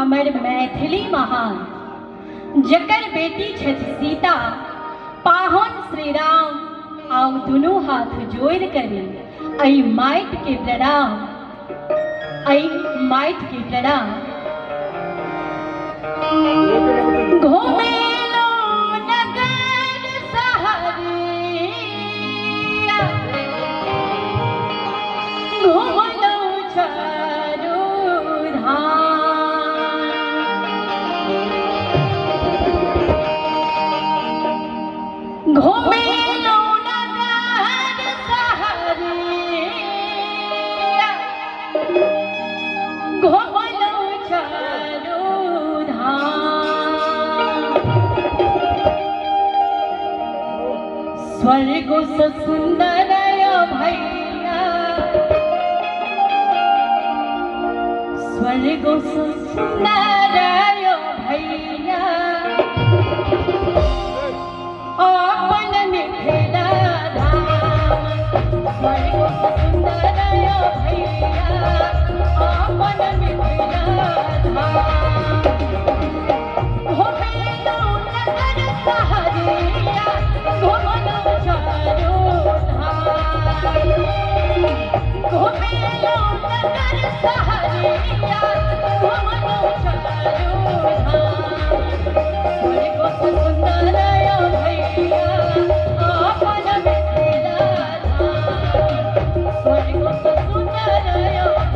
हमर मैथिली महान, जकर बेटी छथि सीता, पाहुन श्री राम। आउ दुनू हाथ जोड़ि करी एहि माटिके प्रणाम, एहि माटिके प्रणाम। घुमेलो नगर सहरिया, घुमलो चारू धाम। घुमेलो नगर सहरिया, घुमलो चारू धाम। स्वर्ग से सुंदर भैया, स्वर्ग से सुंदर भैया, अपन मिथिला धाम। स्वर्ग से सुंदर भैया, अपन मिथिला धाम। घुमेलो नगर सहरिया, घुमलो चारू धाम। घुमेलो नगर सहरिया, घुमलो चारू धाम। स्वर्ग से सुंदर भैया, अपन मिथिला धाम। स्वर्ग से सुंदर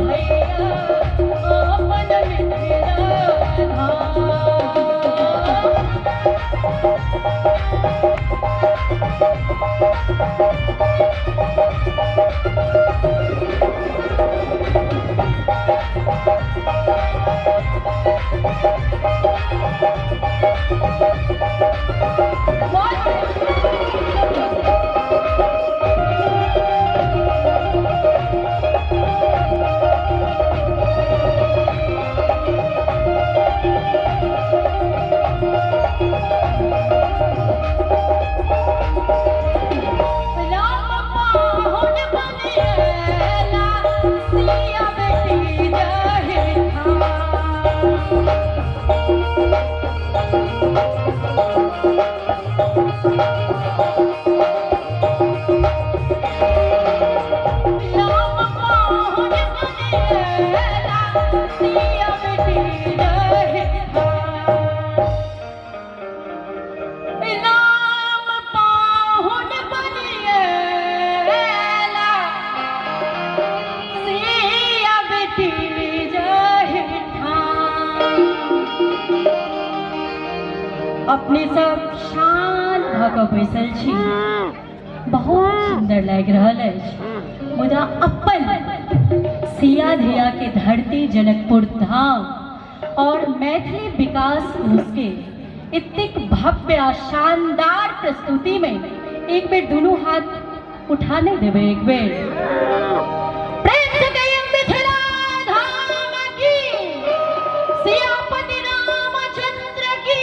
भैया, अपन मिथिला धाम। राम पाहुन बनेला, सिया बेटी जाहे ठाम। राम पाहुन बनेला, सिया बेटी जाहे ठाम। राम पाहुन बनिएला, सिया बेटी जाहे ठाम। अपने सब शांत भऽ कऽ बैसल छी, बहुत सुंदर लागि रहल अछि, मुदा अपन सिया धिया के धरती जनकपुर धाम और मैथिली विकास कोष के इतेक भव्य आ शानदार प्रस्तुति में एक बेर दुनू हाथ उठा नहीं देबै? एक बेर प्रेम से कहिए, मिथिला धाम की, सियापति रामचंद्र की।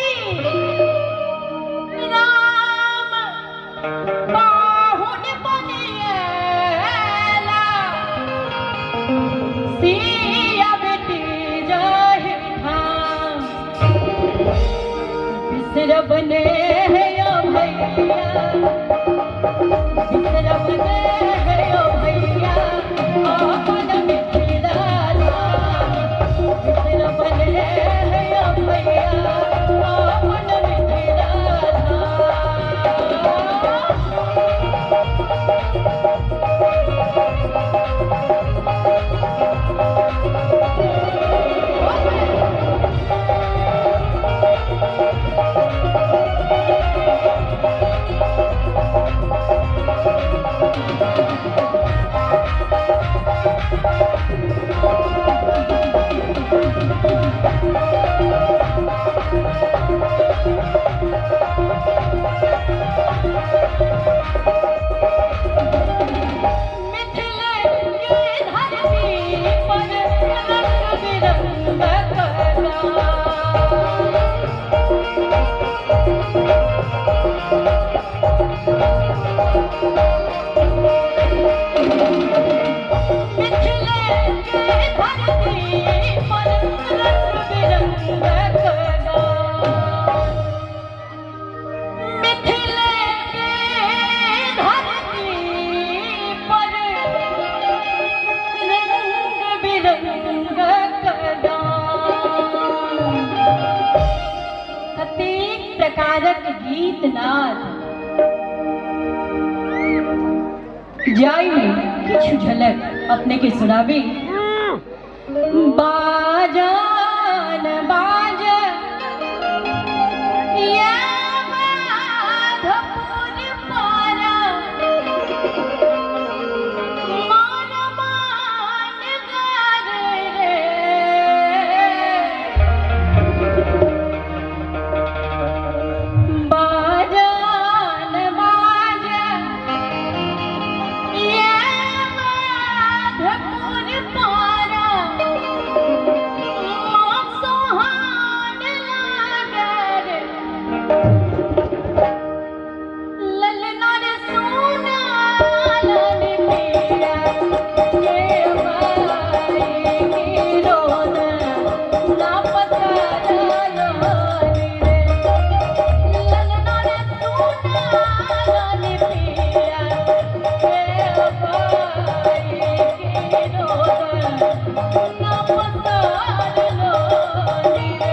राम पाहुन बनिएला, सिया बेटी जाहे ठाम। बिसरब ने यो भैया, बिसरब ने यो भैया, अपन मिथिला धाम। बिसरब ने यो भैया, अपन मिथिला धाम। मिथिले के धरती पर रंग बिरंगक कला। मिथिले के धरती पर रंग बिरंगक प्यारक गीत नाद जाई में किछु झलक अपने के सुनाबी। बाजान बाज या माधपुर पारा मान मान गारे रे बाजान बाज या माधपुर पारा मन सोहान लागे रे ललना रे सोना लाल पिया ये बाई की रोद ना पता लाली रे ललना रे सोना लाल पिया ये बाई की रोद ना पता लाली रे।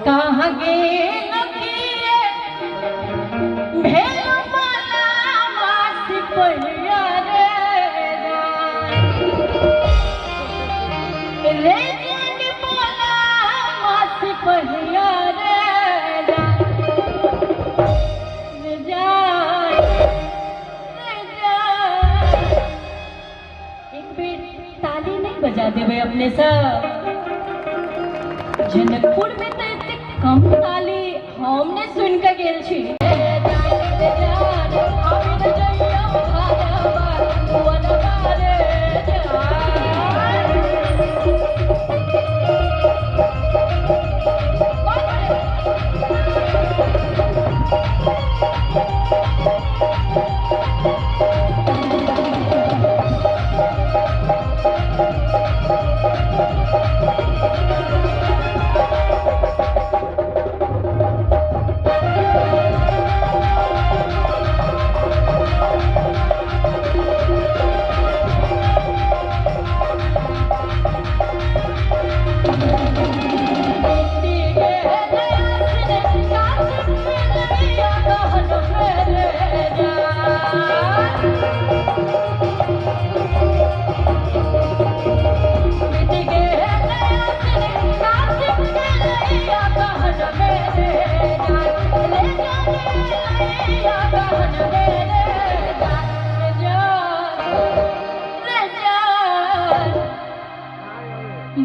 कहाँ गेल किए भेल माला मासी पहिया रे रे जान बोला मासी पहिया रे रे जान रे जान। एक बेर ताली नहीं बजा देबै अपने सब। जनकपुर में तो एते कम ताली हम ने सुन के गेल छी।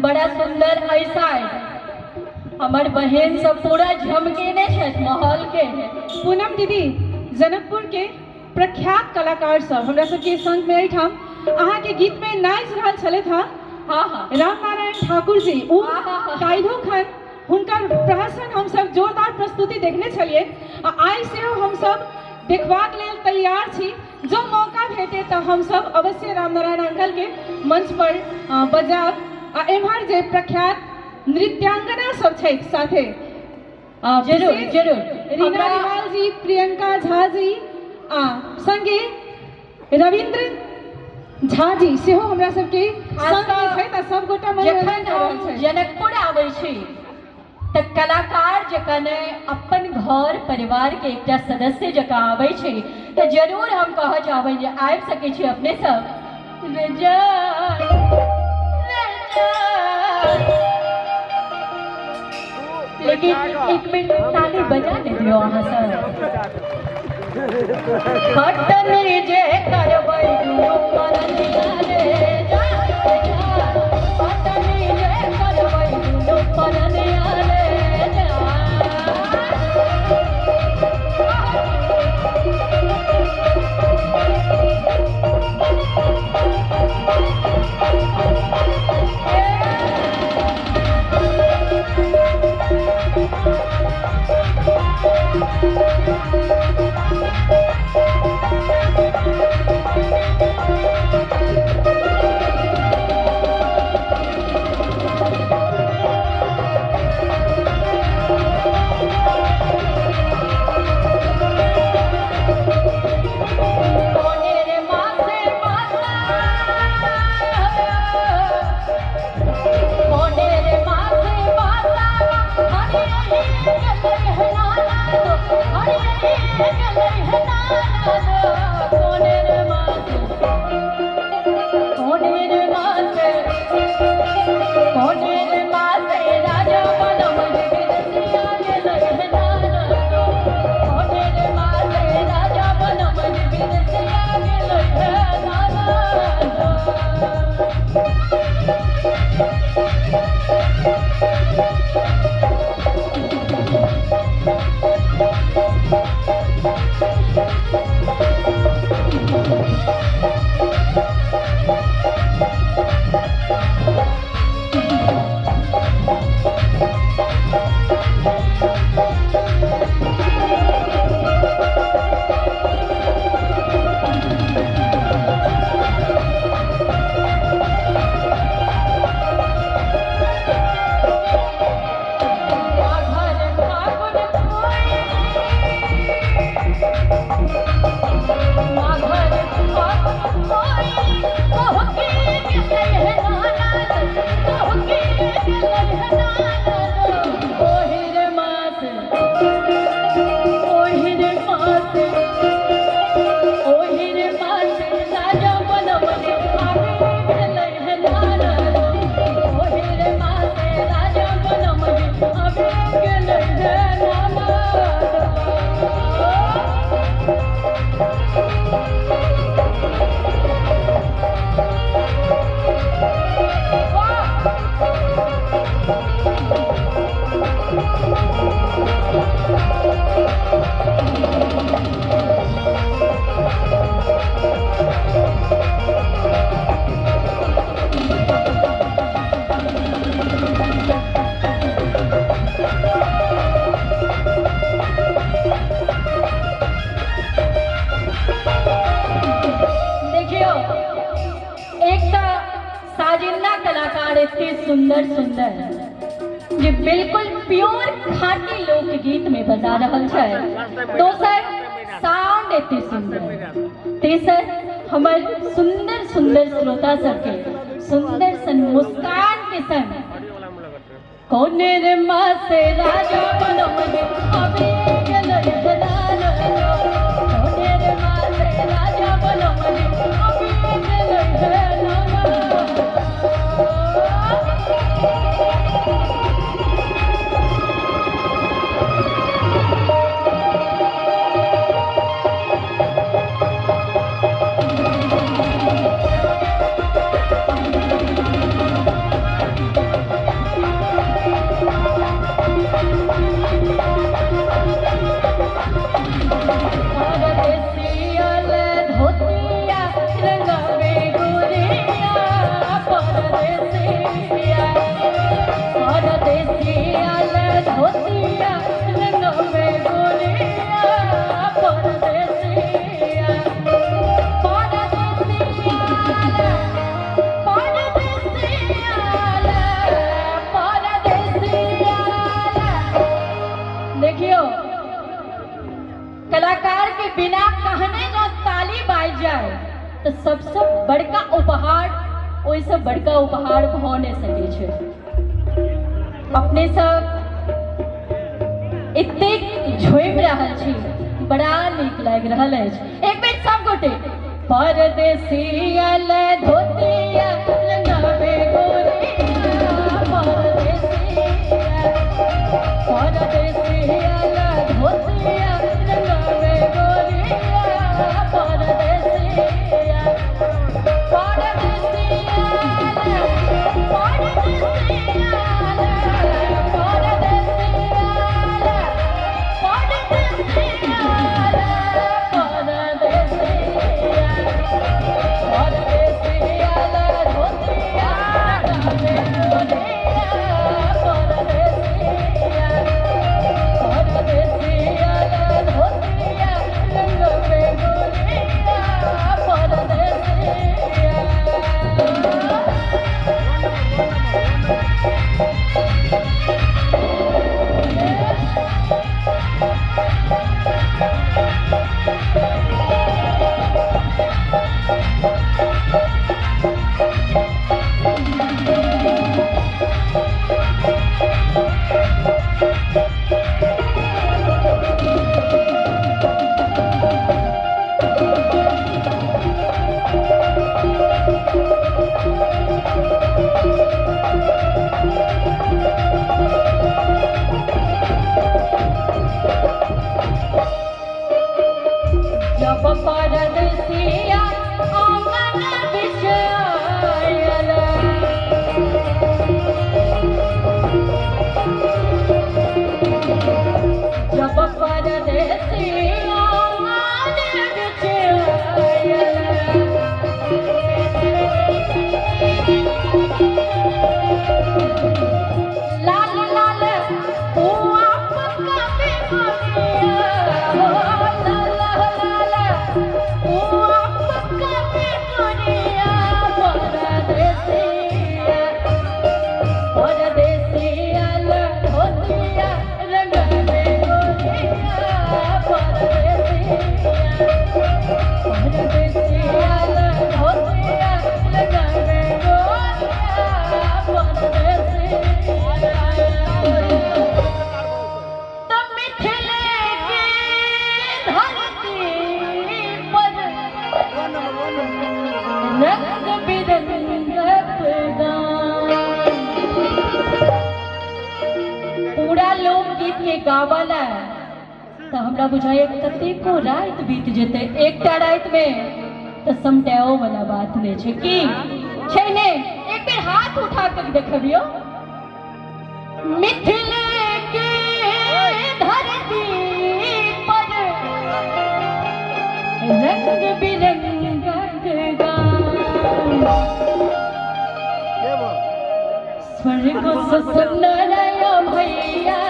बड़ा सुंदर ऐसा हमर बहन सब पूरा झमकेने छथि माहौल के। पूनम दीदी जनकपुर के प्रख्यात कलाकार सब हमरा सबके संग में एहिठाम अहाँ के गीत में नाचि रहल छलथि हँ। हाँ हाँ, रामनारायण ठाकुर जी उ काल्हिओ खन हुनकर प्रहसन हमसब जोरदार प्रस्तुति देखने छलियै आ आइ सेहो हमसब देखबाक लेल तैयार छी। जो मौका भेटे तऽ हमसब अवश्य रामनारायण अंकल के मंच पर बजायब। आ एम्हर जे प्रख्यात नृत्यांगना सब छथि साथे जरूर जरूर रीना रिमाल जी, प्रियंका झा जी आ संगे रविंद्र झा जी सेहो हमरा सबके संग में छथि आ सब गोटा मनोरंजन कऽ रहल छथि। जनकपुर आबै छी तऽ कलाकार जकाँ नहि, अपन घर परिवार के एकटा सदस्य जकाँ आबै छी तऽ जरूर हम कहऽ चाहबै जे आबि सकै छी अपने सब। लेकिन एक मिनट ताली बजा ने दियौ अहाँ सब। खटनी जे करबै दुनू परनिया रे जा, खटनी जे करबै दुनू परनिया रे जा। सुंदर सुंदर जे बिल्कुल प्योर खाटी लोकगीत में बजा रहल छै। दोसर साउंड एते सुंदर, तेसर हमर सुंदर सुंदर श्रोता सबके सुंदर सन मुस्कान के संग कौन रे माँ से राजा बनोगे अभी गेलै लाल, कौन रे माँ से राजा बनोगे अभी गेलै लाल। कलाकार के बिना कहने जो ताली बाज जाए तो सबसे बड़का उपहार ओहिसँ बड़का उपहार भऽ नहि सकै छै। अपने सब एतेक झुमि रहल छी, बड़ा नीक लागि रहल अछि। एक बेर सब गोटे परदेसिया ले धोतिया रंगावे गोरिया, परदेसिया परदेसिया ले धोतिया रंगावे गोरिया, परदेसिया परदेसिया ले परदेसिया ले परदेसिया ले परदेसिया ले परदेसिया परदेसिया ले धोतिया रंगावे गोरिया, परदेसिया परदेसिया ले धोतिया रंगावे गोरिया, परदेसिया। जब परदेसिया आंगन बिच आयल, जब परदेसिया आंगन बिच आयल, लाल लाल पुआ पकावे गोरिया, हो लाल लाल पुआ पकावे गोरिया, परदेसिया परदेसिया ले धोतिया रंगावे गोरिया, परदेसिया परदेसिया ले धोतिया रंगावे गोरिया, परदेसिया। तो मिथिले के धरती पर रंग बिरंगक गान, पूरा लोकगीत के गावला तो हमरा बुझाइए कतेको राति बीत जेतै, एकटा राति में तो समटाओ वाला बात नहीं छै की छै ने। एक बेर हाथ उठा के देखबियो, मिथिले के धरती पर रंग बिरंगक गान, स्वर्ग से सुंदर भैया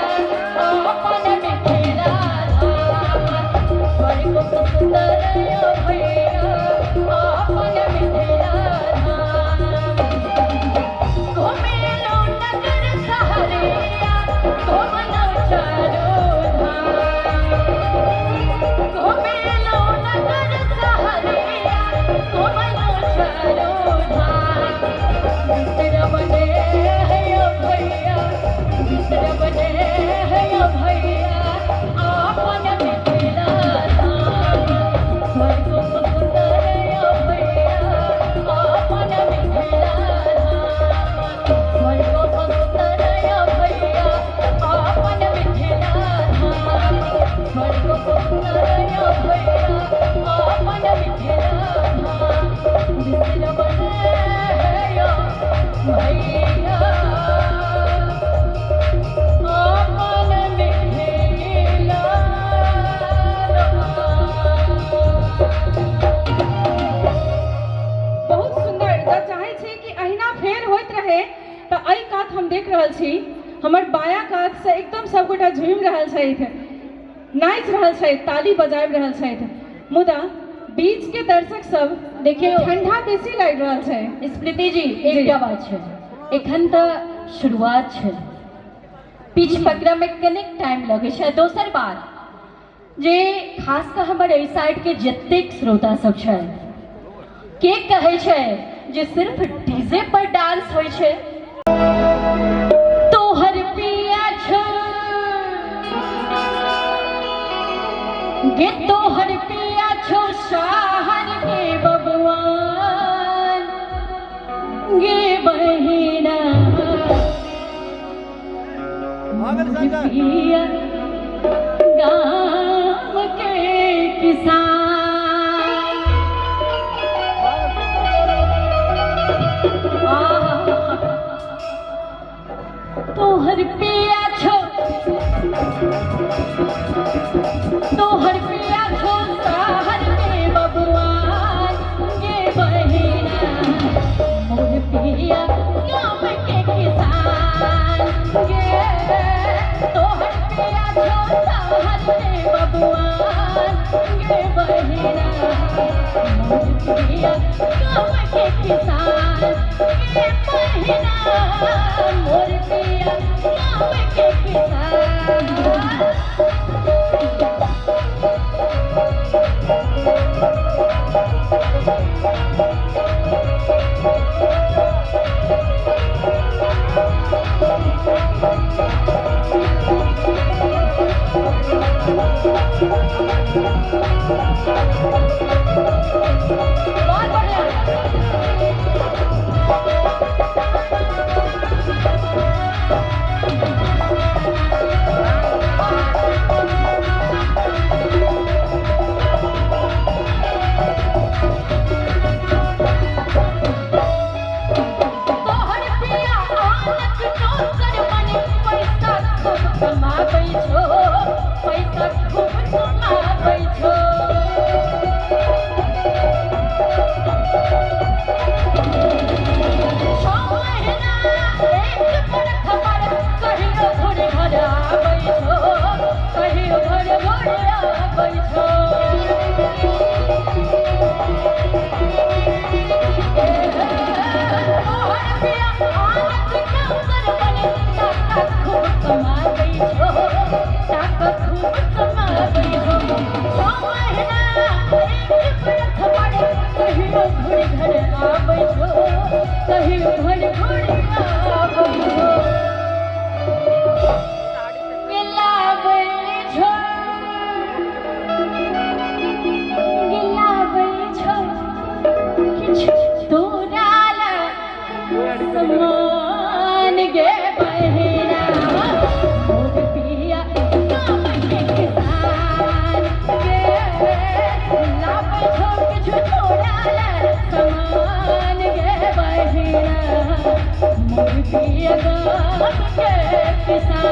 अपन मिथिला धाम, स्वर्ग से सुंदर भैया अपन मिथिला धाम, घुमेलो नगर सहरिया घुमलो चारो धाम, घुमेलो नगर सहरिया घुमलो चारो धाम, बिसरबने है भैया बिसरबने है भैया अपन मिथिला धाम, स्वर्ग सुंदर भैया अपन मिथिला धाम, स्वर्ग सुंदर भैया अपन मिथिला धाम, स्वर्ग सुंदर भैया अपन मिथिला धाम, बिसरबने है भैया अपन मिथिला धाम। बहुत सुंदर। जब चाहे छी कि अहिना फेर होइत रहे तऽ एहि कात हम देख रहल छी, हमर बायां कात से एकदम सबगोटा झूमि रहल छथि, नाचि रहल छथि, ताली बजाबि रहल छथि, मुदा बीच के दर्शक सब देखियौ ठंडा बेसी लागि रहल छै। स्मृति जी एकटा बात छै, एखन तऽ शुरुआत छै, पीछ पकड़ऽ में कनिक टाइम लगै छै। दोसर बात, जे खास कऽ हमर एहि साइड के जतेक श्रोता सब छै, के कहै छै जे सिर्फ डीजे पर डांस होइ छै? तोहर पिया छौ गे, तोहर पिया छौ शहर के बबुआन गे बहिना, पिया गाम के किसान। तोहर पिया छो, तोहर पिया छो शहर के बबुआन गे बहिना, मोर पिया गाम के किसान गे, तोहर पिया छो शहर के बबुआन गे बहिना, मोर पिया गाम के किसान गे बहिना, मोर पिया गाम के किसान। बहुत बढ़िया। तोहर पिया आनक नौकर बनि पैसा खूब कमाबै छौ, पैसा खूब कमाबै छौ। 6 महीना एक बरख पर कहियो घुरि घर आबै छौ, कहियो घर घुरि आबै छौ। तोहर पिया आनक नौकर बनि टाका खूब कमाबै छौ, टाका खूब कमाबै छौ। 6 महीना एक बरख पर कहियो घुरि घर आबै छौ, कहियो घर घुरि आबै छौ। गिलाबै छौ, गिलाबै छौ किछु तोरा ला समान गे बहिना, मोर पिया गाम के किसान गे, लाबै छौ किछु तोरा ला समान गे बहिना, मोर पिया गाम के किसान।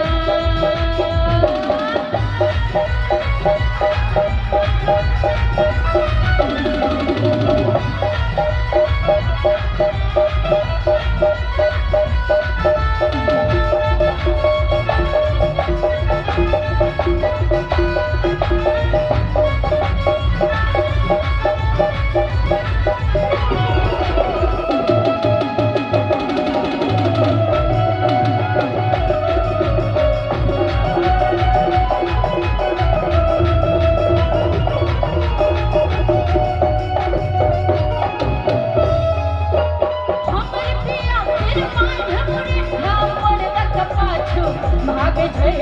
हमर पिया सिर बान्ह मुरैठा मर्दक पाछू भागै छै,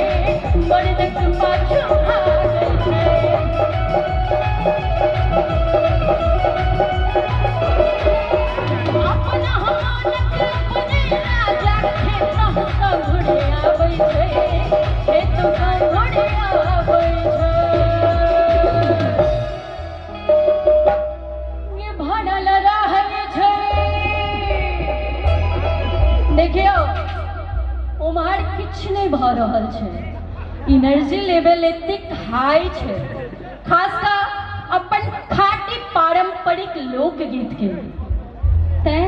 मर्दक पाछू भागै छै। अपना मानक अपने राजा खेतहुँ घुरि आबै छै, खेतहुँ घुरि आबै छै। ये भरल रहै छै। देखियौ उम्हर किछु नहि भऽ रहल छै, एनर्जी लेवल एतेक हाई छै, खास कऽ अपन खाटी पारंपरिक लोकगीत के, तैं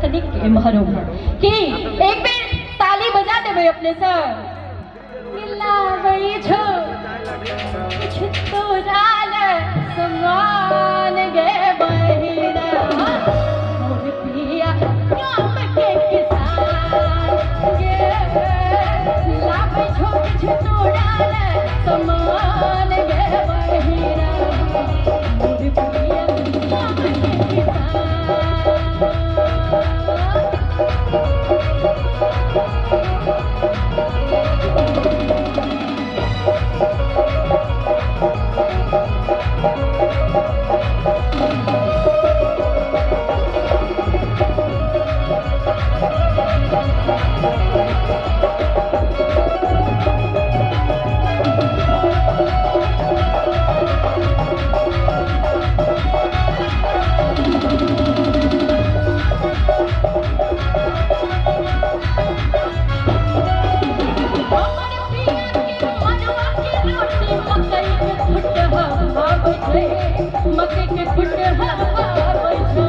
कनिक एम्हर उम्हर की एक बेर ताली बजा देबै अपने सब। मिलाबै छौ किछु तोरा ले समान गे बहिना, मोर पिया गाम के किसान गे, लाबै छौ किछु तोरा ले समान गे। भावै छै, मकई के फुटहा भावै छै।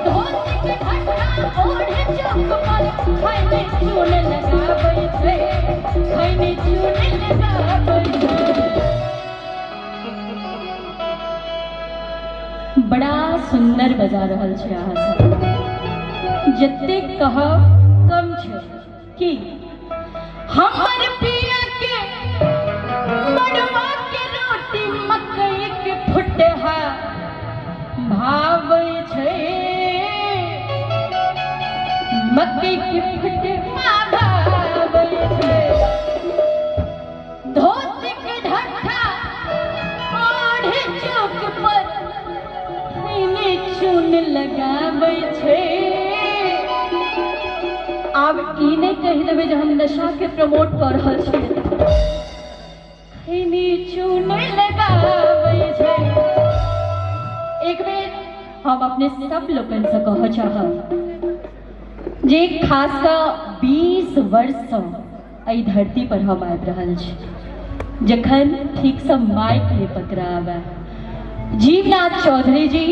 धोती के ढट्ठा ओढ़े चौक पर खैनी चून लगाबै छै, खैनी चून लगाबै छै। बड़ा सुंदर बजा रहल छै अहाँ सब, जतेक कहब कम छै। कि हमर पिया के मड़ुआ के रोटी मकई के फुटहा भावै छै, मकई के फुटहा भावै छै। धोती के ढट्ठा ओढ़े चौक पर खैनी चून लगाबै छै। आब ई नहि कहि देबै जे हम नशा के प्रमोट कऽ रहल छी। खैनी चून लगाबै छै। एक बेर हम अपने सब लोकनि से कहऽ चाहब जे खास कऽ 20 वर्षसँ एहि धरती पर हम आबि रहल छी, जखन ठीकसँ माइक नहि पकड़ाबे। जीवनाथ चौधरी जी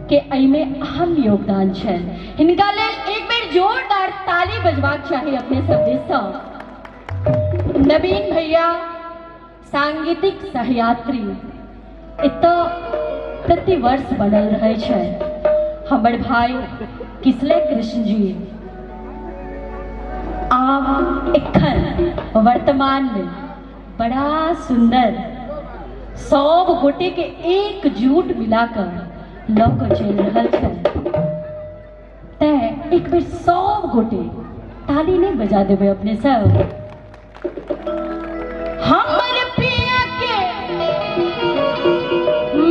के एहिमे अहम योगदान छै, हिनका लेल एक बेर जोरदार ताली बजबाक चाही अपने सब दिससँ। नवीन भैया सांगीतिक सहयात्री एतऽ प्रतिवर्ष बनल रहै छै। हमर भाई किसलय कृष्ण जी आब एखन वर्तमान में बड़ा सुंदर सब गोटे के एकजुट मिलाकर लऽ कऽ चलि रहल छै। तैं एक बेर सब गोटे ताली नहीं बजा देबै अपने सब। हमर पिया के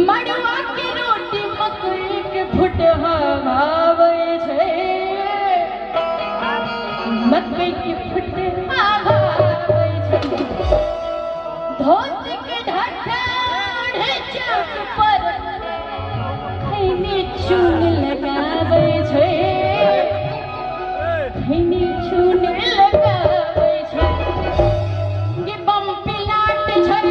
मड़ुआ के रोटी मकई के फुटहा भावै छै, मकई के फुटहा भावै छै। धोती के ढट्ठा ओढ़े चौक पर खैनी चून लगाबै छै, खैनी चून लगाबै छै। गे बम पिलाट छै,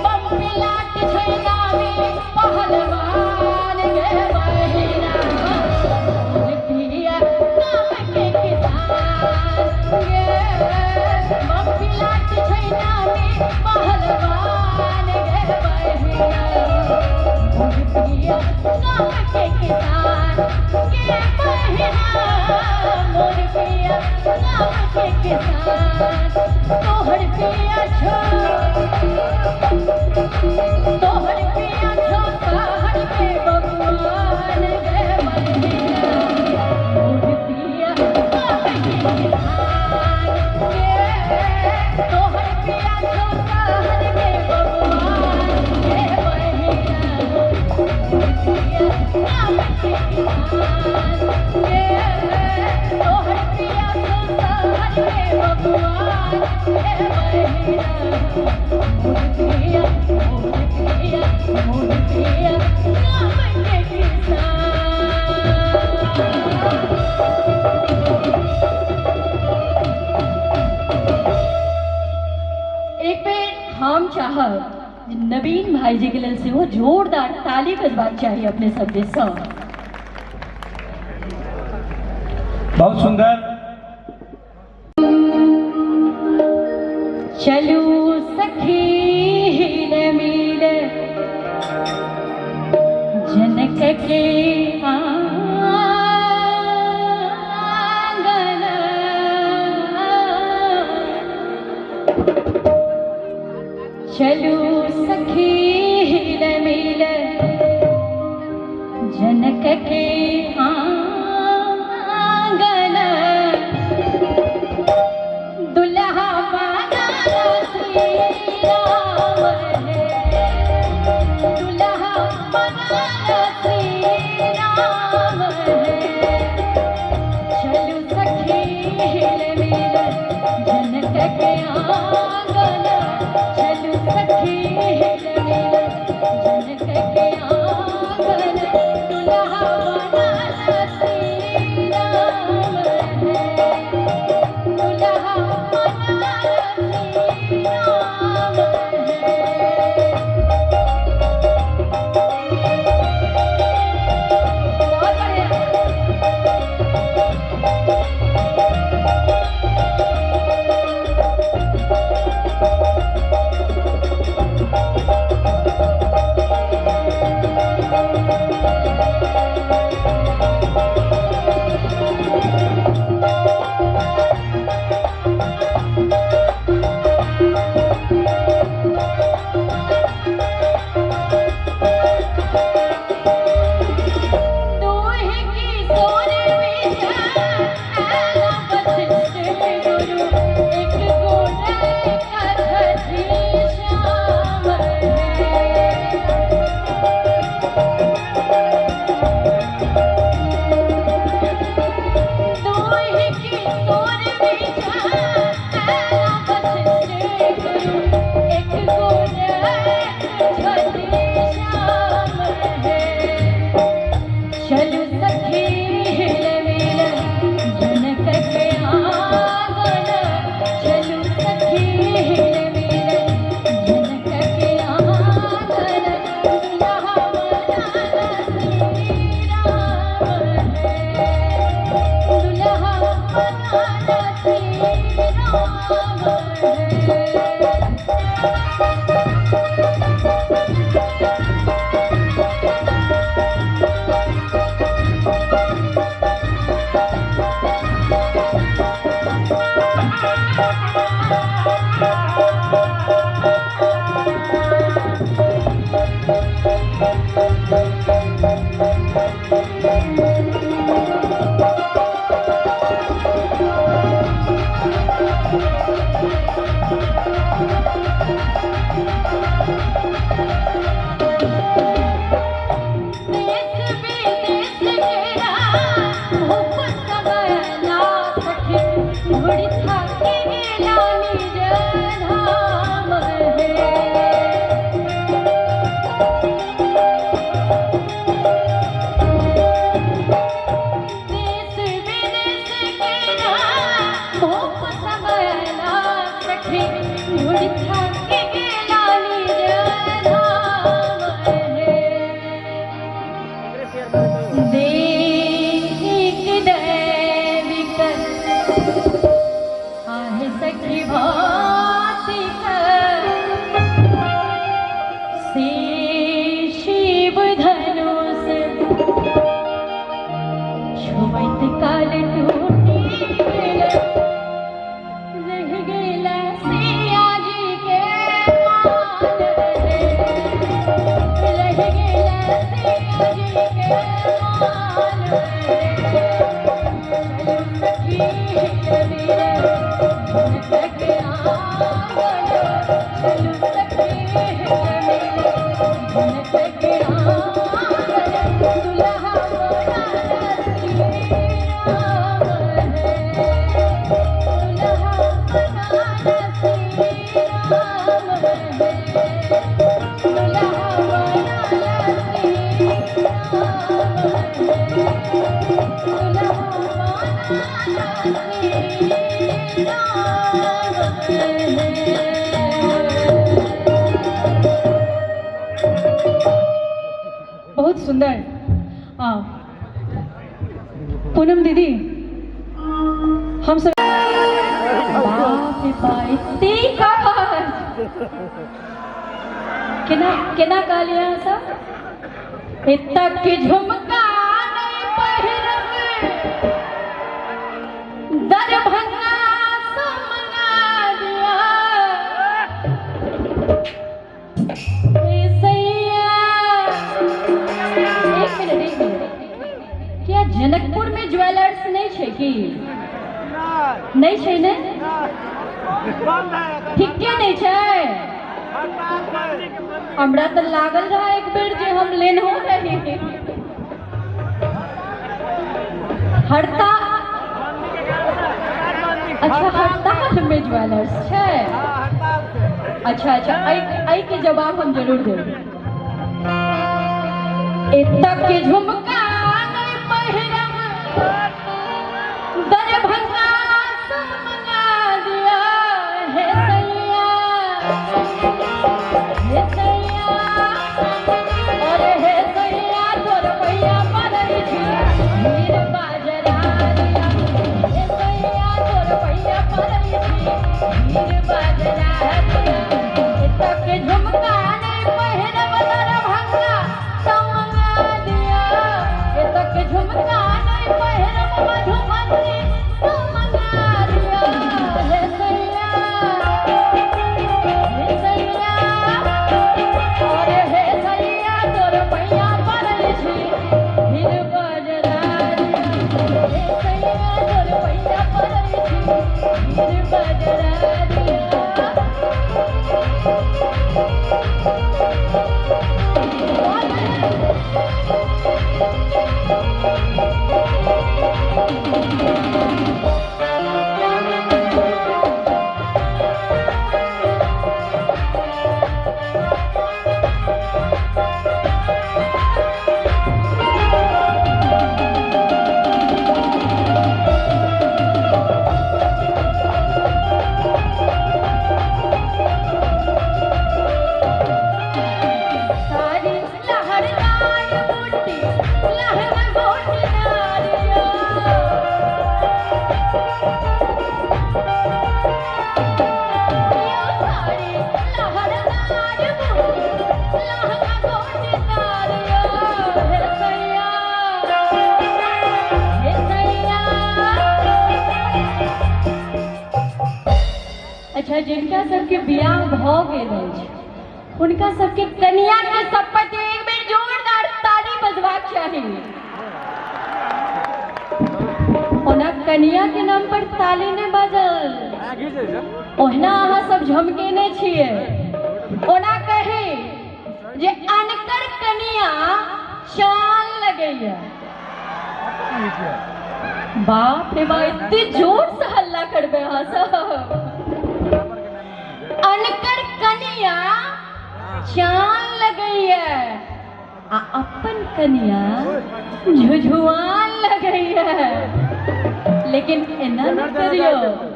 बम पिलाट छै नामी पहलवान गे बहिना, मोर पिया नाम के किसान गे। बम पिलाट छै नामी पहलवान गे बहिना, मोर पिया नाम के किसान गे बहिना, मोर पिया नाम के किसान। तोहर पिया छो, तोहर पिया छो पहाड़ के बबुआन गे बहिना, मोर पिया नाम के किसान गे। तोहर पिया छो पहाड़ के बबुआन गे बहिना, मोर पिया नाम के किसान गे। तोहर पिया छो पहाड़ के बबुआन गे बहिना, मोर पिया, मोर पिया, मोर पिया नाम के किसान। एक बेर हम चाहब जे नवीन भाईजी के लेल सेहो जोरदार ताली बजबाक चाही अपने सब दिससँ। बहुत सुंदर। चलू सखी न मिल जनक के आंगन, चलू सखी न मिल जनक के आंगन, दुल्हा बनारस राम है, दुल्हा बनारस राम है। चलू सखी हिल मिल जनक के आंगन, चलू सखी भूप समयला सखी ढूंढ थाकी गेला निज धाम हे। देख दैविक आहे सखी भौतिक से शिव धनुष छुबैत काल टूटी गेल रह गेल सिया जी के मान रे, रह गेल सिया जी के मान रे। चलू सखी मेरे तक आंगन, चलू सखी मेरे तक आंगन, दुल्हा बनारसी राम है, दुल्हा बनारसी राम है, दुल्हा बनारसी राम है, दुल्हा बनारसी राम है। बहुत सुंदर। हाँ पूनम दीदी, हम सब बाप रे बाप, एते काज केना केना कहलियै अहाँ सब? एतऽ के झुमका नहि पहिरब, दरभंगा सँ मंगा दिअ। हे सैया, एक मिनट एक मिनट, किया जनकपुर में ज्वेलर्स नहि छै की? नहि छै ने? ठीके नहि छै? हमरा तऽ लागल रहा एक बेर जे हम लेनहो रही। हड़ता, अच्छा हड़ताल में ज्वेलर्स छै। अच्छा अच्छा, एहि के जवाब हम जरूर देब। एतऽ के झुमका नहि पहिरब, दरभंगा सँ मंगा दिअ। हे सैया, हे सैया, अरे हे सैया, तोर पैया पड़ै छी हीर बाजरा दिया। हे सैया, तोर पैया पड़ै छी हीर बाजरा दिया। एतऽ के झुमका नहि पहिरब, दरभंगा सँ मंगा दिया। एतऽ के झुमका नहि पहिरब, मधुबनी सँ मंगा दिया। हे सैया, हे सैया, अरे हे सैया, तोर पैया पड़ै छी हीर बाजरा दिया। हे सैया, तोर पैया पड़ै छी हीर बाजरा दिया। सारी लहरदार बूटी लहर गोटदारिया, यो सारी लहरदार बूटी लहर गोटदारिया। हे सैया, हे सैया। अच्छा, जिनका सबके बियाह भऽ गेल अछि हुनका सबके कनिया के शपथ एक बेर जोरदार ताली बजबाक चाही। ओना कनिया के नाम पर ताली नहि बाजल, ओहिना अहाँ सब झमकेने छियै। ओना कही जे अनकर कनिया चाल लगैया। बाप रे बाप, एते जोर से हल्ला करबै अहाँ सब। अनकर कनिया चाल लगैया आ अपन कनिया झुझुआन लगैया। लेकिन एना नहीं करियो,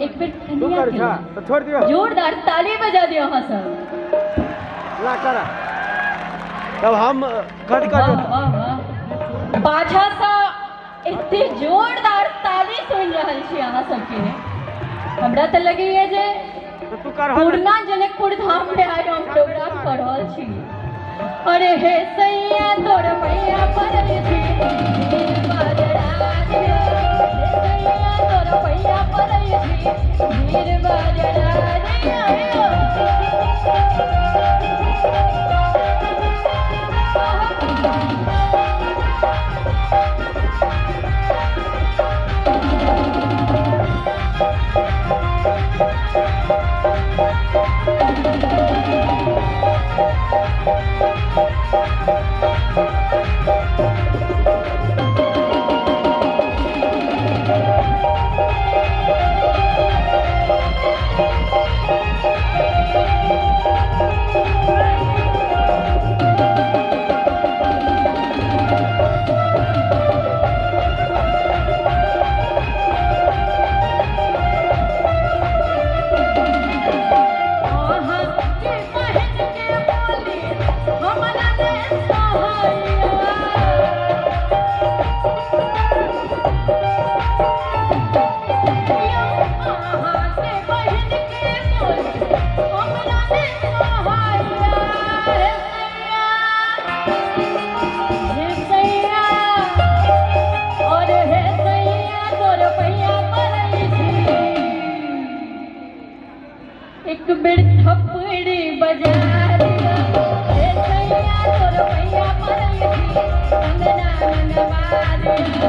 एक बेर कनिया के छोड़ दियो, जोरदार ताली बजा दियो। हाँ सर ला करा तब हम कट कर। वाह वाह, पाछा सा इतने जोरदार ताली सुन रहल छी अहाँ सबके। हमरा तो लगैया जे पूर्णा जनकपुर धाम में आइ हम प्रोग्राम कर रहल छी। अरे हे सैया तोर मैया पड़ै छी, हे सैया तोर मैया पड़ै छी, भीड़ बजरा। एक बेर थप्पड़ी बजा दिया, हे सैया तोर मैया पड़ै छी, अंगना मंगवा दिया।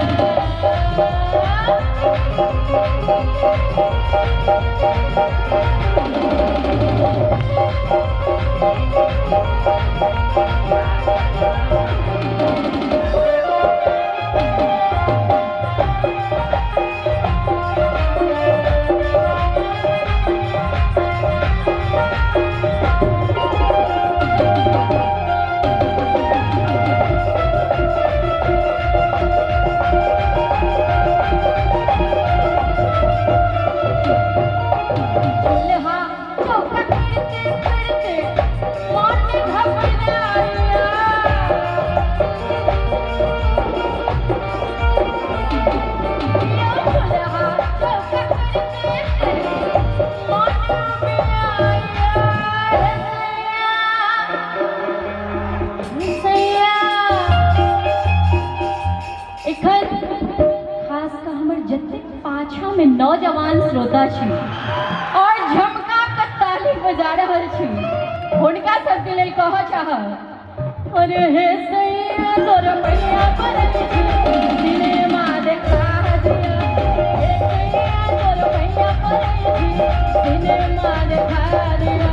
में नौजवान श्रोता छी और झमका के ताली बजा रहल छी, हुनका सबके लेल कहऽ चाहब, अरे हे सैया तोर मैया पड़ै छी, सिनेमा देखा दिया। हे सैया तोर मैया पड़ै छी, सिनेमा देखा दिया।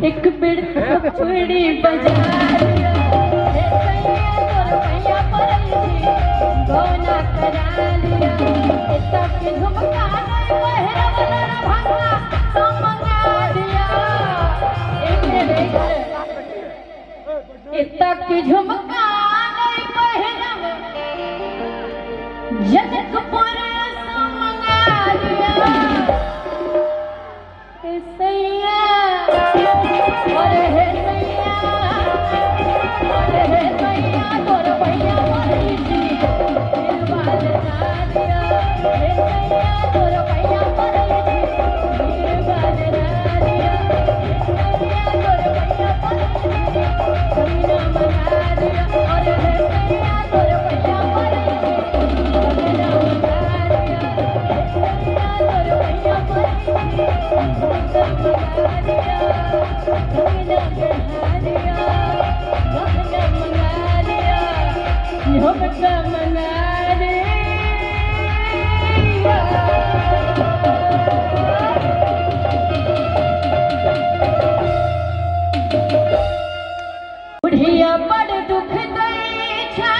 एक बेर थप्पड़ी बजा दिया, हे सैया तोर मैया पड़ै छी, गौना करा लिया। एतऽ के झुमका नहि पहिरब दरभंगा सँ मंगा दिया। एक बेर एतऽ के झुमका नहि पहिरब जनकपुर से मंगा दिया हे सैया, अरे हे सैया, अरे हे सैया तोर भैया मरी छी निर्वाल दिया, हे सैया तोर भैया मरी छी निर्वाल दिया, हे सैया तोर भैया मरी छी कंगना मंगा दिया, अरे हे सैया तोर भैया मरी छी कंगना मंगा दिया, हे सैया तोर भैया मरी छी कंगना मंगा दिया, कंगना गढ़ा दिया, गहना मंगा दिया, झुमका मंगा दिया। बुढ़िया बड़ दुख दै छै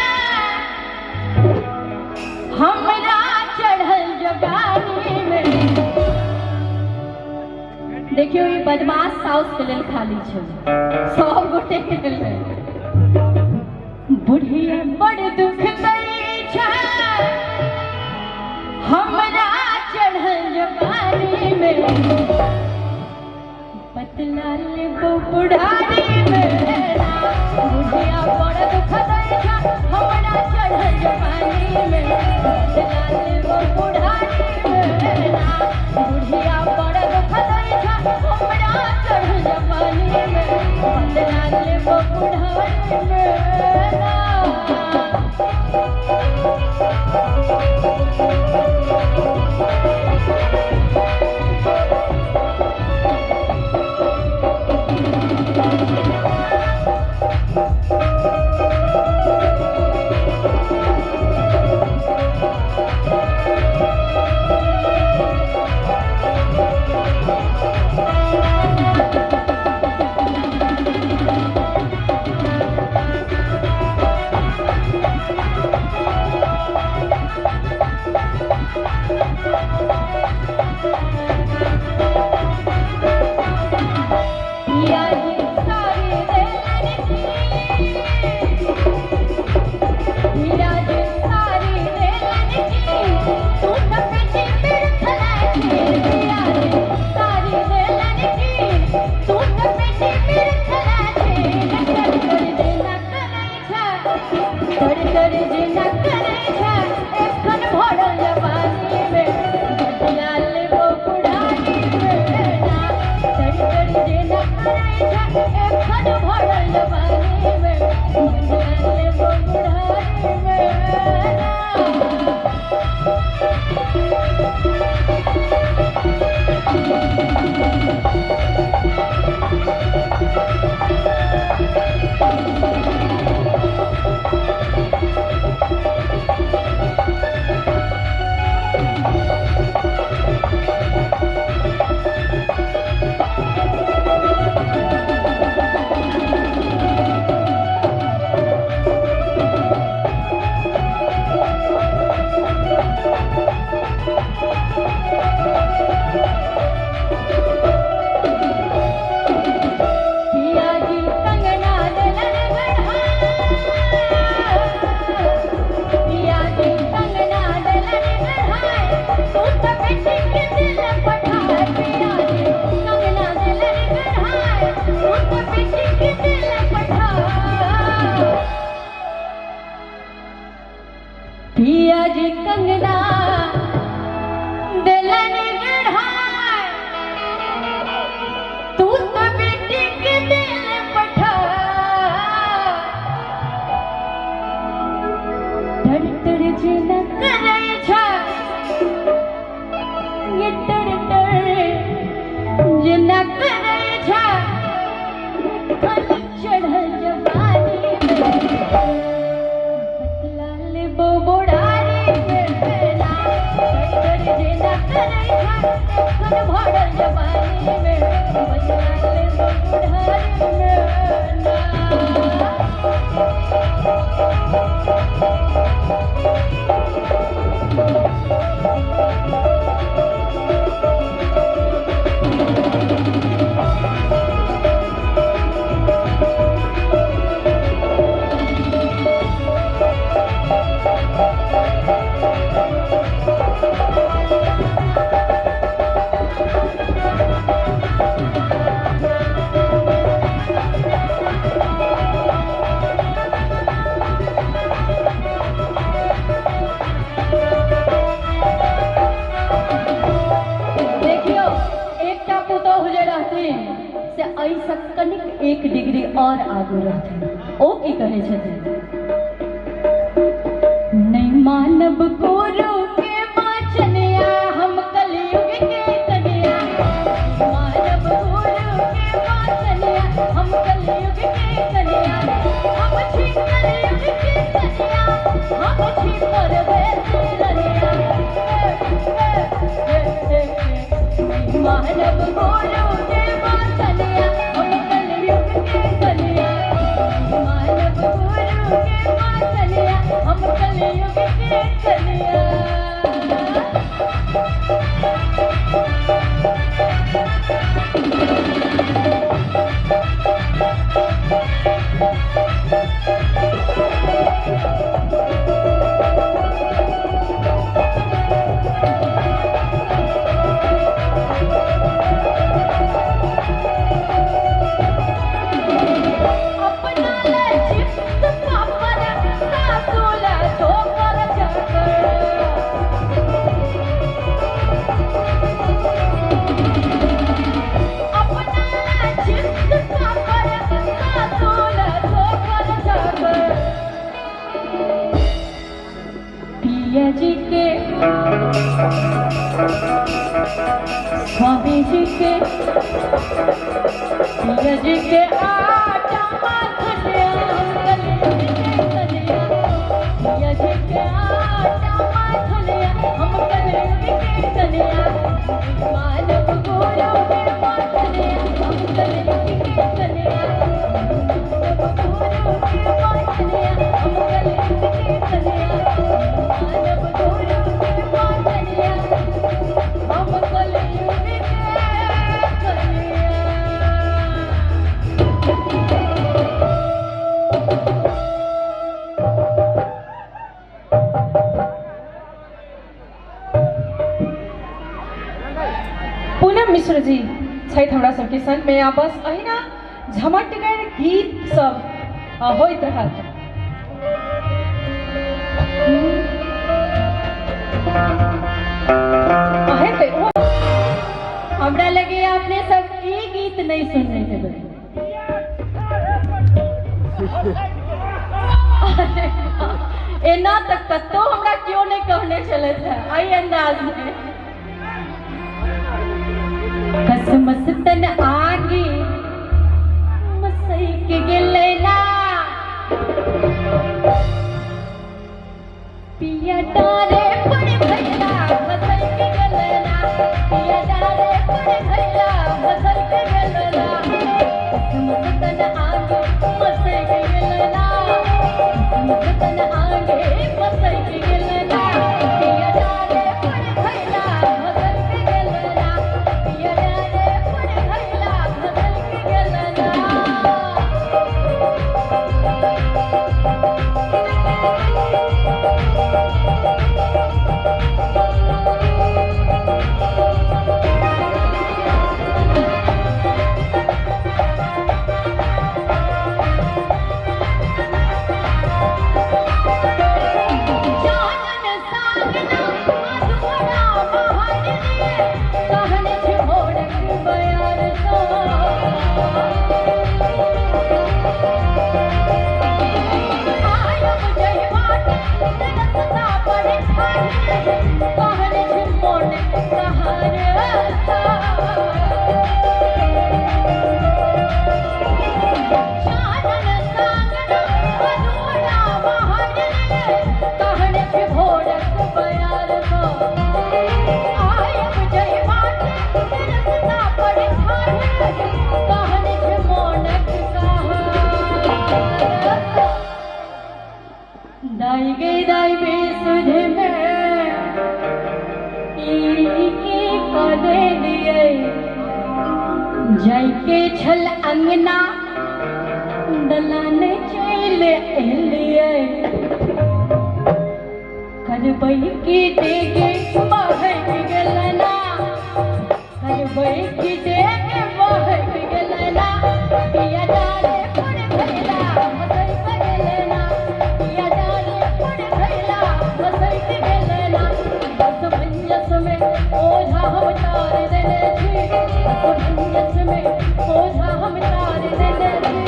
हमरा चढ़ल जवानी में। देखियौ ई बदमाश साउस के लेल खाली छै, सब गोटे के लेल। बुढ़िया बड़ दुख दै छै हमरा चढ़ल जवानी में, बतला लेबो बुढ़ारी में। बुढ़िया बड़ दुख दै छै हमरा चढ़ल जवानी में, बतला लेबो बुढ़ारी में। बुढ़िया बड़ दुख दै छै हमरा चढ़ल जवानी में, बतला लेबो बुढ़ारी में। पिया जी सारी देलन की, पिया जी सारी देलन की, तू तो बेटी बिरखला छी। पिया जी सारी देलन की, तू तो बेटी बिरखला छी। कर कर जेना करै छै, कर कर जेना करै छै, एखन भरल जवानी में, बदला लेबो बुढ़ारी में। कर कर जेना करै छै, एखन भरल जवानी में, बदला लेबो बुढ़ारी में। पिया जी कंगना देलन गढ़ा, पिया जी कंगना देलन गढ़ाए, तू तो बेटी के दिल पठाए। पिया जी कंगना देलन गढ़ाए, तू तो बेटी के दिल पठाए। पिया जी कंगना देलन गढ़ाए, तू तो बेटी के दिल पठा। टर टर जेना करै छै, ये टर टर जेना करै छै, एखन चढ़ल जवानी में, बतला लेबो बुढ़ारी में। टर टर जेना करै छै, एखन भरल जवानी में, बतला लेबो बुढ़ारी में। और आगू रहथिन। ओ की कहै छथिन, नहीं मानब गुरु के वचनिया हम कलयुग के कन्या, मानब गुरु के वचनिया हम कलयुग के कन्या, हम छी कलयुग के कन्या, हम छी परदेसी रनिया। मानब गुरु के वचनिया हम कलयुग के कन्या, मानब गुरु के वचनिया हम कलयुग के कन्या। अपना ले चिप्स पापड़ सासू ले ठोकर चक्कर, अपना ले चिप्स पापड़ सासू ले ठोकर चक्कर। पिया जी के स्वामी जी के पिया जी के आटा माखनिया हम कलयुग के कन्या, पिया जी के आटा माखनिया हम कलयुग के कन्या, मानव गुरु के वचनिया हम कलयुग के कन्या, मानव गुरु के वचनिया हम कलयुग के कन्या, मानव गुरु के वचनिया हम कलयुग के कन्या। पूनम मिश्र जी छथि हमरा सबके संग में आ बस अहिना झमटगर गीत सब होइत रहत। हेतै ओ हमरा लगे अपने सब ई गीत नहीं सुनने हेबै। एना तक कतौ हमरा क्यों नहीं कहने छलथि है एहि अंदाज में। कसमस तन आगे मसैक गेलै ना, पिया डारे पड़ भैला मसैक गेलै ना, पिया डारे पड़ भैला मसैक गेलै ना, कसमस तन आगे मसैक गेलै ना, कसमस तन आगे मसैक गेलै ना, पिया डारे पड़ भैला मसैक गेलै ना, पिया डारे पड़ भैला मसैक गेलै ना। जानन सागना मधुरा बहारने कहने छे भोरक बयार सा, आयब जय बाट रस्ता पर ठाढ़ कहने छे मोन कहार सा। जानन सागना मधुरा बहारने कहने छे भोरक बयार सा, आयब जय बाट रस्ता पर ठाढ़ कहने छे मोनक कहार सा। दाई गे दाई बेसुध में ई की कदे दिए, जाय के छल अंगना दलान चल एलिए, करबै की देगे बहक गेलना, करबै की देगे बहक गेलना, पिया डारे पड़ भैला मसैक गेलना, पिया डारे पड़ भैला मसैक गेलना, असमंजस में ओझा हम तार देने छी, असमंजस में ओझा हम तार देने छी।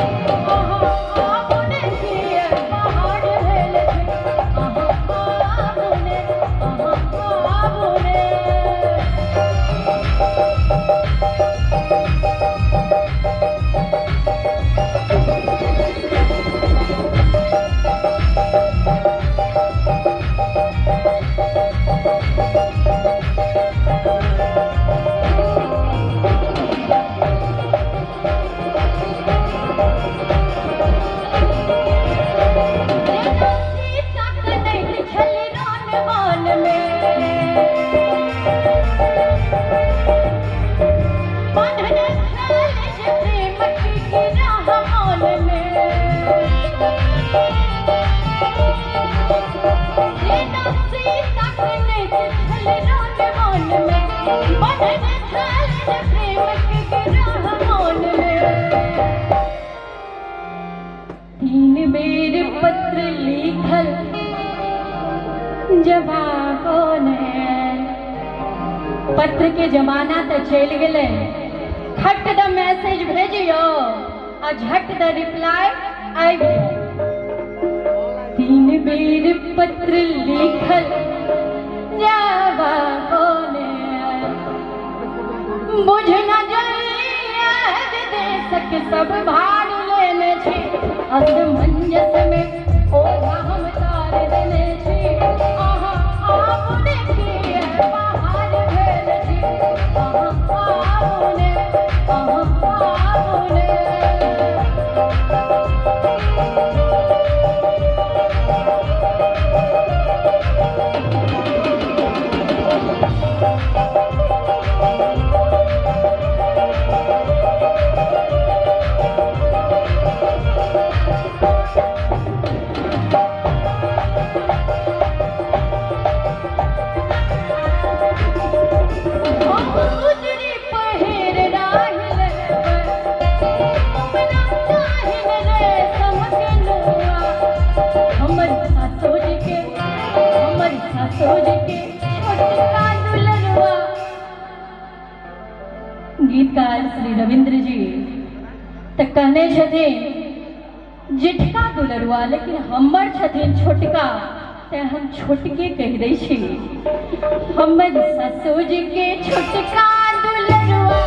जवाबो ने। पत्र के जमाना तऽ चलि गेलै, खट द मैसेज भेजियो आ झट द रिप्लाई आबि जाय। 3 बेर पत्र लिखल जवाबो ने, बुझ न जाइए देशक सब भार लेने छी, असमंजस में ओझा हम तार देने छी, अहाँ आबू ने किए बाहर भेल छी, अहाँ आबू ने, अहाँ आबू ने। गुजरी पहिर राहिल अपना चाहिन रे समकनुआ, हमर सासुर के, हमर सासुर के छोटका दुलरुआ। गीतकार श्री रविंद्र जी तऽ कहने छथिन जेठका दुलरुआ, लेकिन हमर छथिन छोटका, तें हम छोटके कहि दै छी। हमर ससुर के छोटका दुलरुआ,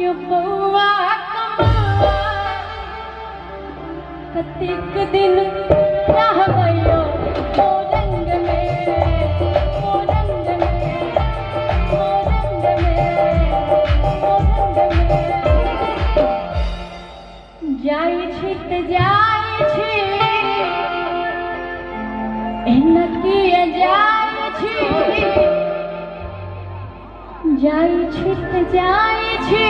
यो बौआ कमौआ, कतेक दिन रहबैयो मोरंग में, मोरंग में, मोरंग में, मोरंग में। जाइ छी तऽ जाइ छी, एना किया जाइ छी, जाइ छी तऽ जाइ छी,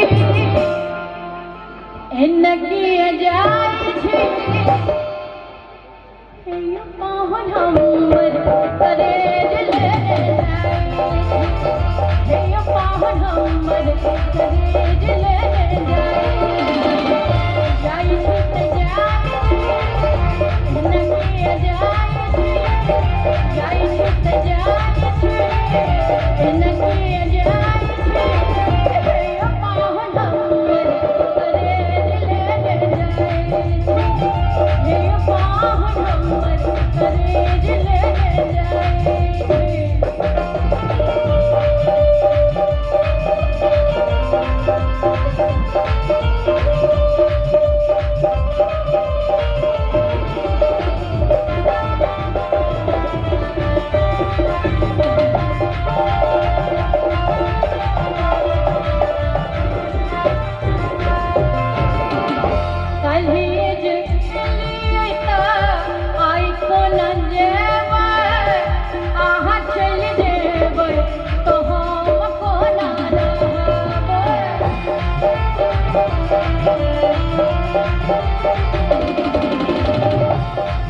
एना किया जाइ छी, हे पाहुन हमर करेज ले जाइ छी, हे पाहुन हमर करेज ले जाइ छी, जाइ छी तऽ जाइ छी, एना किया जाइ छी, जाइ छी तऽ जाइ छी, एना किया जाइ छी, हे पाहुन हमर करेज ले जाइ छी, हे पाहुन हमर करेज ले जाइ छी। काल्हि जे एलियै तऽ आइ कोना जेबै, अहाँ चलि जेबै तऽ हम कोना रहबै।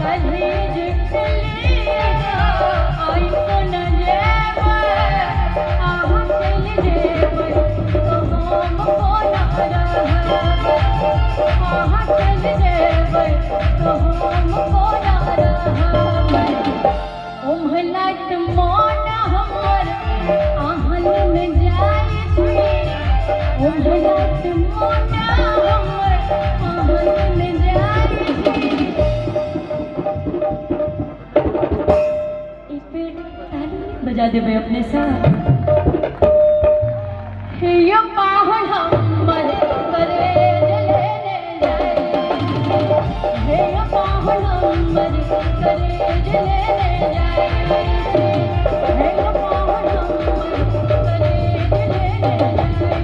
काल्हि जे एलियै तऽ आइ कोना जेबै, अहाँ चलि जेबै तऽ हम कोना रहबै, अहाँ चलि जेबै तऽ हम कोना रहबै। ओम्हलत मोन हमर अहाँ लग जाइ छी, ओम्हलत मोन हमर अहाँ लग जाइ छी। एक बेर ताली बजा देबै अपने सँ। हे यौ पाहुन हमर करेज लेने जाइ छी, हे यौ पाहुन हमर करेज लेने जाइ छी, हे यौ पाहुन हमर करेज लेने जाइ छी,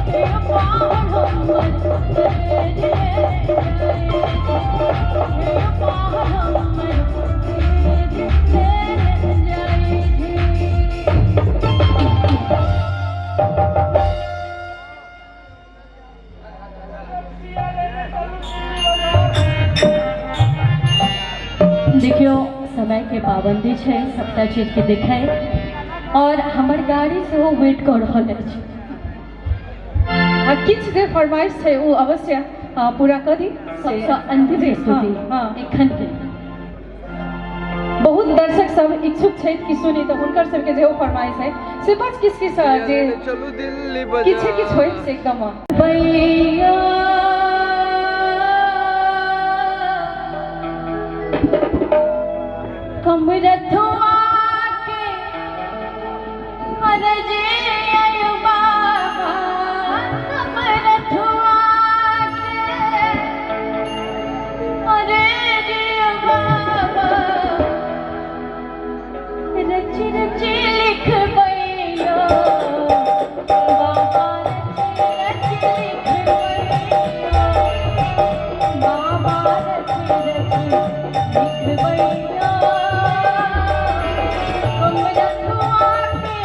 हे यौ पाहुन हमर करेज लेने जाइ छी, हे यौ पाहुन हमर करेज लेने जाइ छी। देखियौ समय के पाबंदी छै, सबटा चीज के देखै, और हमर गाड़ी सेहो वेट कऽ रहल अछि। आ किछु जे फरमाइश छै ओ अवश्य पूरा कऽ दी। सबसँ अंतिम जी, प्रस्तुति हाँ, हाँ। एखन के। बहुत सब इच्छुक छथि कि सुनी, तऽ हुनकर सबके जेहो फरमाइश है से बस किछु किछु जे चलू दिल्ली किछु किछु होइत से एकदम। भैया कमरथुआ के अरजे आयो बाबा, कमरथुआ के अरजे बाबा, रच रच लिखबैया बाबा, रच रच लिखबैया बाबा, रच रच लिखबैया। कमरथुआ के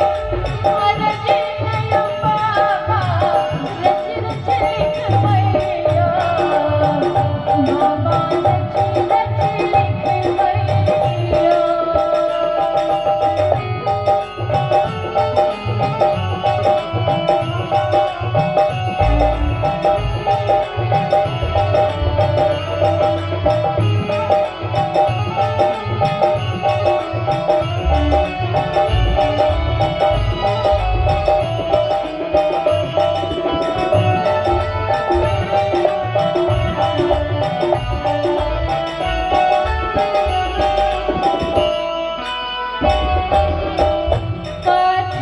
अरजे आयो बाबा, रच रच लिखबैया बाबा, रच रच लिखबैया। काठ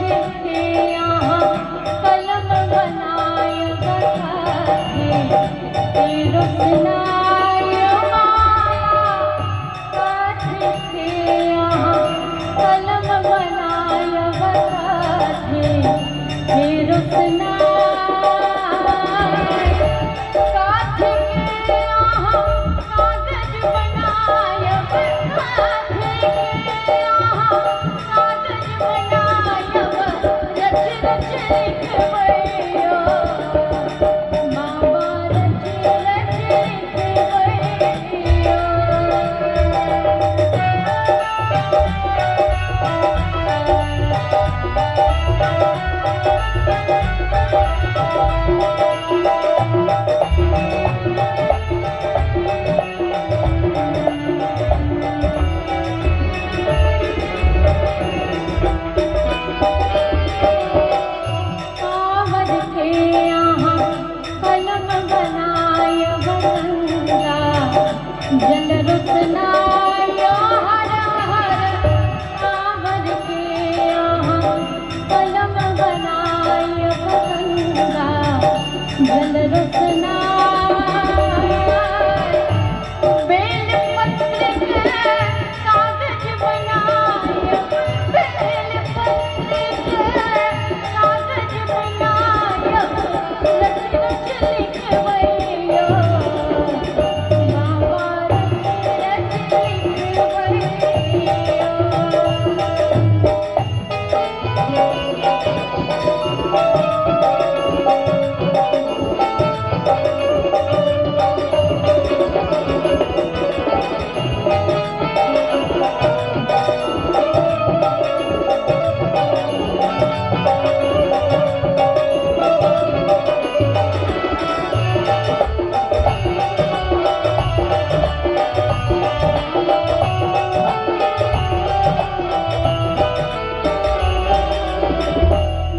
के यहाँ कलम बनाय बखाथे रोशनाय माला, काठ के यहाँ कलम बनाय बखाथे रोशनाय, काठ के यहाँ कागज बनाय बखाथे के यहाँ कागज बनायब, रच रच लिखबैया बाबा, रच रच लिखबैया। कांवर के यहाँ कलम बनाय गंगा जल रोशनाय हर हर, कांवर के यहाँ कलम बनाय गंगा जल रोशनाय, बेल पत्र के कागज बनाय, बेल पत्र के कागज बनायब, रच रच लिखबैया बाबा, रच रच लिखबैया।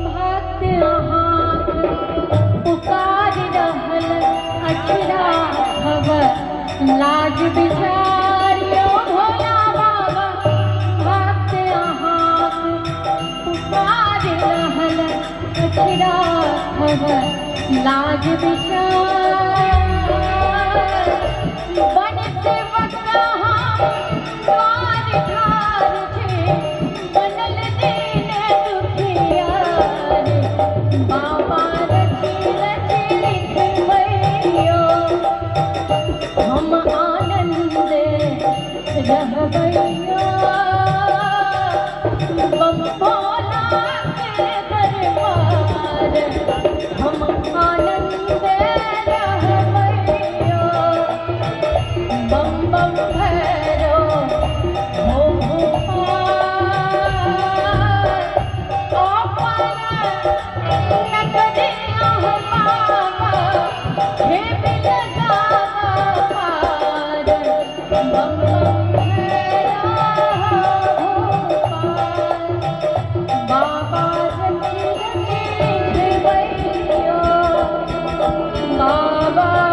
भक्त अहाँक पुकार रहल अछि राघव, लाज बिचारियो भोला बाबा, भक्त अहाँक पुकार रहल अछि राघव, लाज विचार, बन सेवक अहाँ द्वार ठार छे, बनल दीन दुखियार बाबा, रच रच लिखबैया हम आनंद रहबैया, बम भोला के दरबार हम आनंद रहबैया, बम बम भैरो हो भोपाल, अपन नगरिया बाबा, खेप लगावा पार, बम बम भैरो। बाबा।